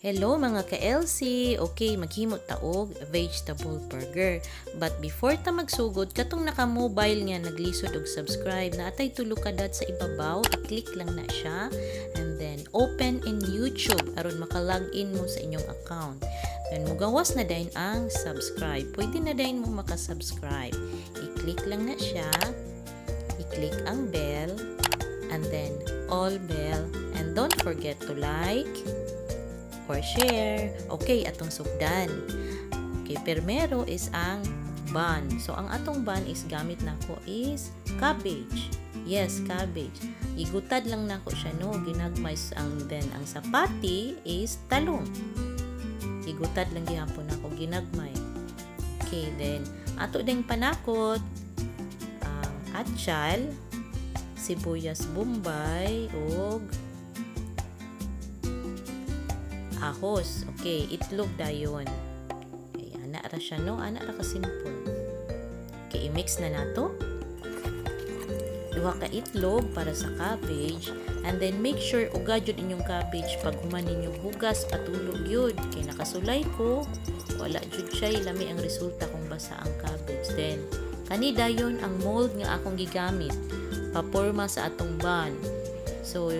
Hello, mga ka-LC! Okay, maghimo ta og vegetable burger. But before ta magsugod, katong naka-mobile nga naglisod og subscribe, naa tay tulo ka dot sa ibabaw, i-click lang na siya and then open in YouTube aron maka-log in mo sa inyong account. Then mugawas na dayon ang subscribe. Pwede na dayon mo maka-subscribe. I-click lang na siya. I-click ang bell and then all bell and don't forget to like or share. Okay, atong sugdan. Okay, primero is ang bun. So, ang atong bun is gamit nako is cabbage. Yes, cabbage. Igutad lang nako siya, no? Ginagmay ang then ang sa patty is talong. Igutad lang gihapon nako ginagmay. Okay, then ato ding panakot ang atchal, sibuyas bombay ug ahos. Okay, itlog dayon. Okay, ana ra siya, no? Ana ra ka simple. Okay, i-mix na nato. Duha ka itlog para sa cabbage and then make sure uga jud inyong cabbage pag human ninyo hugas, patulog yun. Kay nakasulay ko, wala jud siya lami ang resulta kung basa ang cabbage. Then kani dayon ang mold nga akong gigamit paporma sa atong bun. So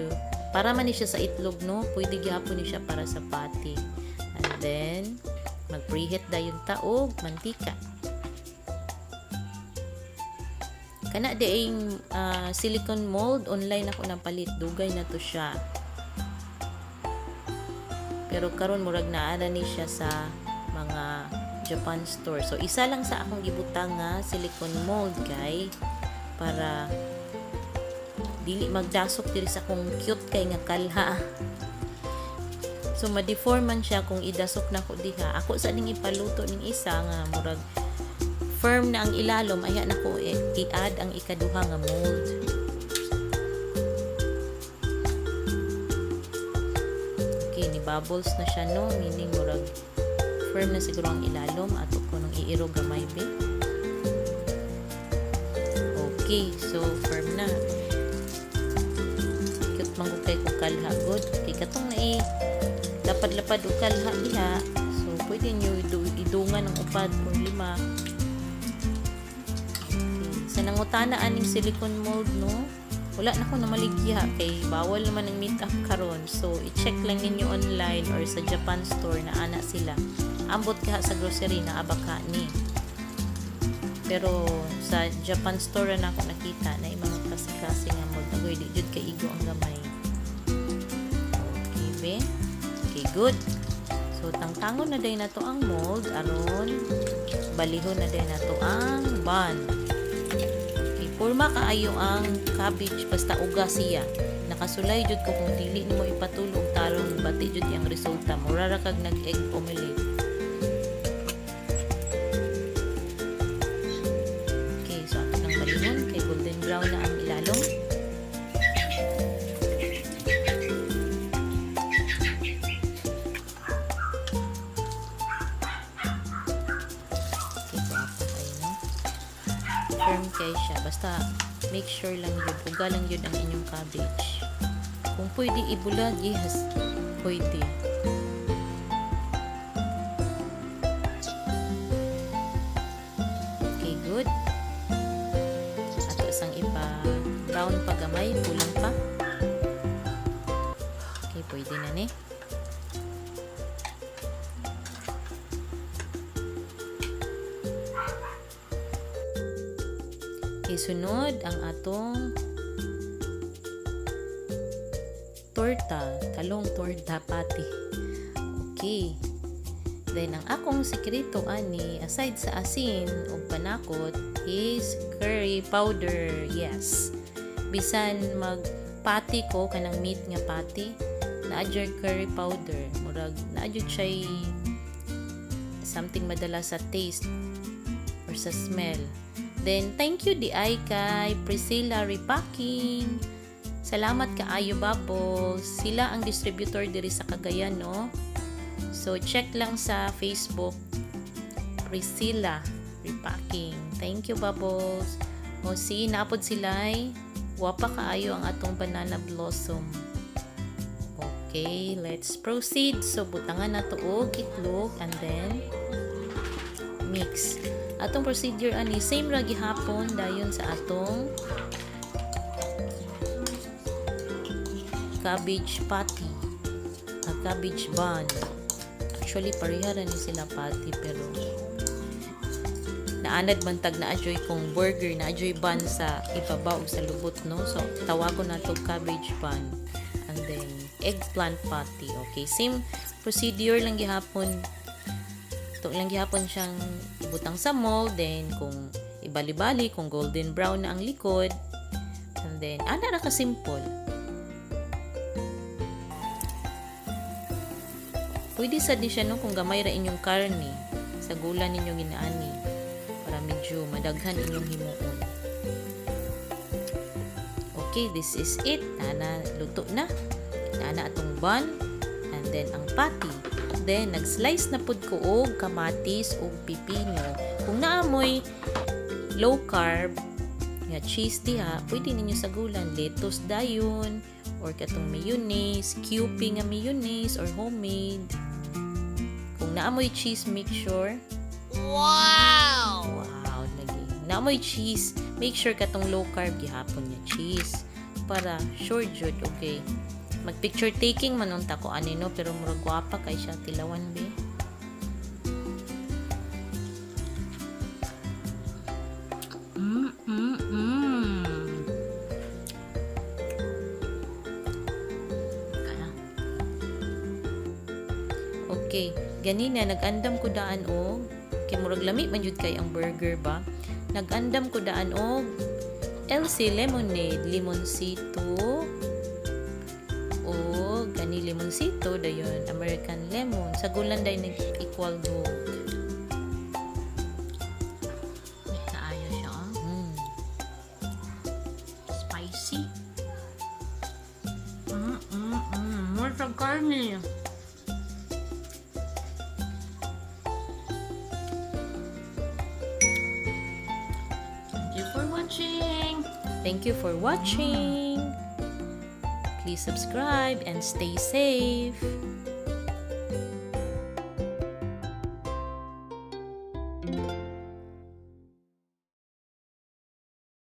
para man ni siya sa itlog, no? Pwede gihapon ni siya para sa patty. And then mag preheat dayon ta og mantika. Kana diing silicone mold, online ako napalit, dugay na to siya. Pero karon murag naa na ni siya sa mga Japan store. So isa lang sa akong gibutang nga silicone mold kay para dili magdasok diri sa akong cute kay nga kalha. So ma-deform man siya kung idasok nako diha. Ako sa ning ipaluto ning isa nga murag firm na ang ilalom, aya nako i-add ang ikaduha nga mold. Okay, ni bubbles na siya, no, meaning murag firm na siguro ang ilalom. Ato ko nung iirog gamay be. Okay, so firm na. Cute man gud kay kung kalha gud. Kay katong nai lapad-lapad og kalha diha. So pwede nyo idungan ng upad or lima. Okay. Sa nangutana aning silicone mold, no? Wala na ko namaligya kay bawal naman ang meet up karon. So i-check lang ninyo online or sa Japan store na ana sila. Ambot ka sa grocery na abaka ni. Pero sa Japan store na ako nakita na yung mga klase-klase nga mold. Agoy, di jud kay igo ang gamay. Okay, be. Okay, good. So tangtangon na day nato ang mold aron balihon na day nato ang bun. Okay, porma kaayo ang cabbage basta uga siya. Nakasulay jud ko kung dili nimo ipatulo og tarong, bati jud ang resulta. Mura ra kag nag egg omelette. Okay, so ato nang balihon kay golden brown na ang ilalom. Okay, guwapo kayo, no? Firm kay siya. Basta make sure lang yun. Uga lang yun ang inyong cabbage. Kung pwede ibulag, yes, pwede. Okay, good. Ato isang ipa brown pa gamay, kulang pa. Okay, pwede na ni. Okay, sunod ang atong torta, talong torta patty. Okay. Then ang akong sekreto ani aside sa asin ug panakot is curry powder. Yes. Bisan mag patty ko kanang meat nga patty, naa jud curry powder. Murag naa jud siya'y something madala sa taste or sa smell. Then, thank you di ay kay Priscilla Repacking. Salamat kaayo, Bubbles. Sila ang distributor diri sa Cagayan, no? So, check lang sa Facebook, Priscilla Repacking. Thank you, Bubbles. O, see, napod sila ay wapa kaayo ang atong banana blossom. Okay, let's proceed. So, butangan nato og itlog and then mix. Atong procedure ani, same ra gihapon dayon sa atong cabbage patty, a cabbage bun. Actually, pareha ra ni sila patty, pero naanad man tag naa joy kung burger, naa joy bun sa ibabaw ug sa lubot, no? So tawagon nato cabbage bun and then eggplant patty. Okay, same procedure lang gihapon. Ito lang gihapon siyang ibutang sa mold, then kung ibali-bali, kung golden brown na ang likod, and then ana ra ka simple. Pwede sad ni siya, no, kung gamay ra inyong karne sa gula ninyo ginaani para medyo madaghan inyong himuon. Okay, this is it. Nana, luto na. Nana atong bun and then ang patty. Then nag-slice na pud ko og kamatis ug pipino. Kung naamoy low carb nga cheese diha, pwede ninyo sagulan lettuce dayon or katong mayonnaise, Kewpie nga mayonnaise or homemade. Kung naamoy cheese, make sure. Wow! Wow, lagi. Naamoy cheese, make sure katong low carb gihapon nga cheese para sure jud, okay. Mag picture taking man unta ko ani, no, pero murag gwapa kay siya tilawan be. Kaya. Okay, ganina nag-andam ko daan og kay murag lami man jud kay ang burger ba. Nag-andam ko daan og LC lemonade, limoncito o gani limoncito dayon American lemon. Sa gulan day nag equal gold. Kaayo siya, oh. Spicy. More sa karne. Thank you for watching. Thank you for watching. Please subscribe and stay safe.